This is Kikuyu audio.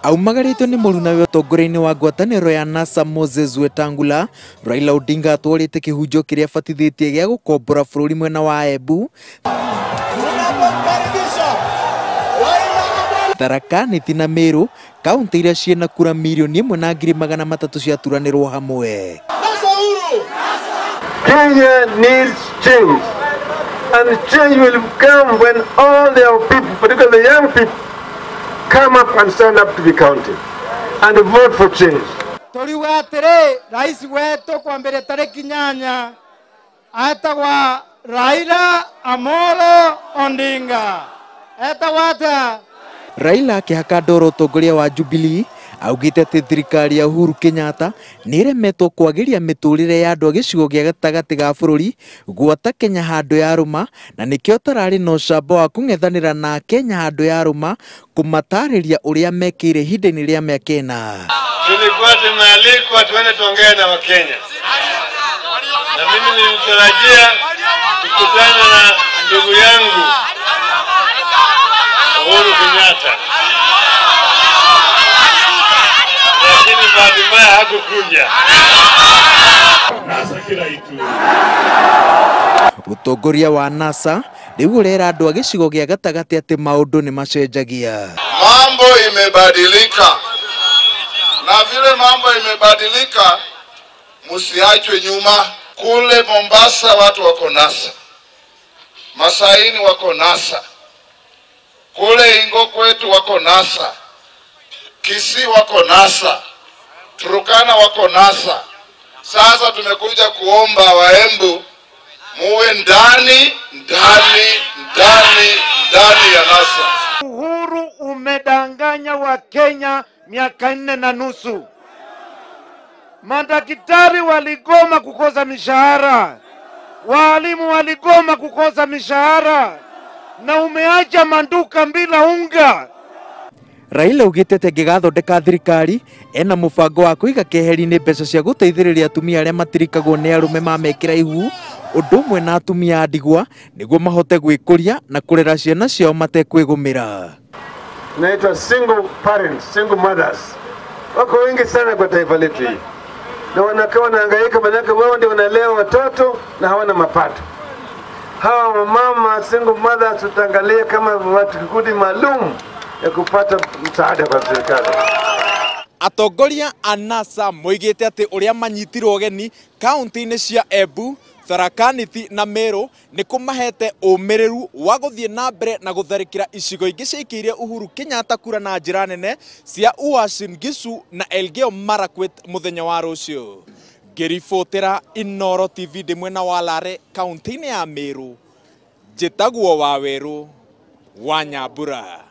Aumagarĩtwo nĩ mũrunawe ũtongoria-inĩ wa ngwatanĩro ya NASA Moses Wetangula. Raila Odinga atwarĩte kĩhunjo kĩrĩa abatithĩtie gĩa gũkombora bũrũri mwena wa Embu, Tharaka Nithi na Meru, kaunti iria ciĩna kura 1,300,000 ciaturanĩrwo hamwe. Kenya needs change, and change will come when all their people, particularly the young people, come up and stand up to be counted and vote for change. Turiuga atĩrĩ, rais wetu kwambĩrĩria tarĩki 8 etagwa Raila Amolo Odinga. Etagwa atĩa? Raila akĩhaka ndoro ũtongoria wa Jubilee, augĩte atĩ thirikari ya Uhuru Kenyatta nĩ ĩremetwo kwagĩria mĩtũrĩre ya andũ a gĩcigo gĩa gatagatĩ ga bũrũri gwata Kenya handũ ya rũma, na nĩkĩo tararĩ na ũcamba wa kũng'ethanĩra na Kenya handũ ya rũma kũmatarĩria ũrĩa mekĩire ihinda-inĩ rĩa mĩaka 4. Tulikuwa tumealikwa tuende tuongee na Wakenya, na mimi nilitarajia kukutana na ndugu yangu Uhuru Kenyatta, lakini bahati mbaya hakukuja. NASA kila itu. Ũtongoria wa NASA rĩu ũrera andũ a gĩcigo gĩa gatagatĩ atĩ maũndũ nĩ macenjagia. Mambo imebadilika, na vile mambo imebadilika, msiachwe nyuma. Kule Mombasa watu wako NASA, Masaini wako NASA, kule Ingo kwetu wako NASA, Kisii wako NASA, Turkana wako NASA. Sasa tumekuja kuomba Waembu muwe ndani ndani ndani ndani ya NASA. Uhuru umedanganya wa Kenya miaka 4.5. Madaktari waligoma kukosa mishahara, walimu waligoma kukosa mishahara, na umeacha manduka bila unga. Raila augĩte atĩ angĩgathondeka thirikari ena mũbango wa kũiga keheri-inĩ mbeca cia gũteithĩrĩria atumia arĩa matirikagwo nĩ arũme mamekĩra ihu, ũndũ ũmwe na atumia a ndigwa, nĩguo mahote gwĩkũria na kũrera ciana ciao matekwĩgũmĩra. Naitwa single parents, single mothers wako wengi sana kwa taifa letu hili, na wanakaa wanahangaika, manake wao ndio wanalea watoto na hawana mapato. Hawa mama single mothers tutaangalia kama watu kikundi maalum ya kupata msaada kwa serikali. Atongoria a NASA moigĩte atĩ ũrĩa manyitirwo ũgeni kaunti-inĩ cia Embu, Tharaka Nithi na Meru nĩ kũmahete ũmĩrĩru wa gũthiĩ na mbere na gũtharĩkĩra icigo ingĩ ciaikĩirie Uhuru Kenyatta kura na njĩra nene cia Uasin Gishu na Elgeyo Marakwet mũthenya wa rũciũ. Ngĩribotera Inooro TV ndĩ mwena wa Lare kaunti-inĩ ya Meru, njĩtagwo Wawerũ wa Nyambura.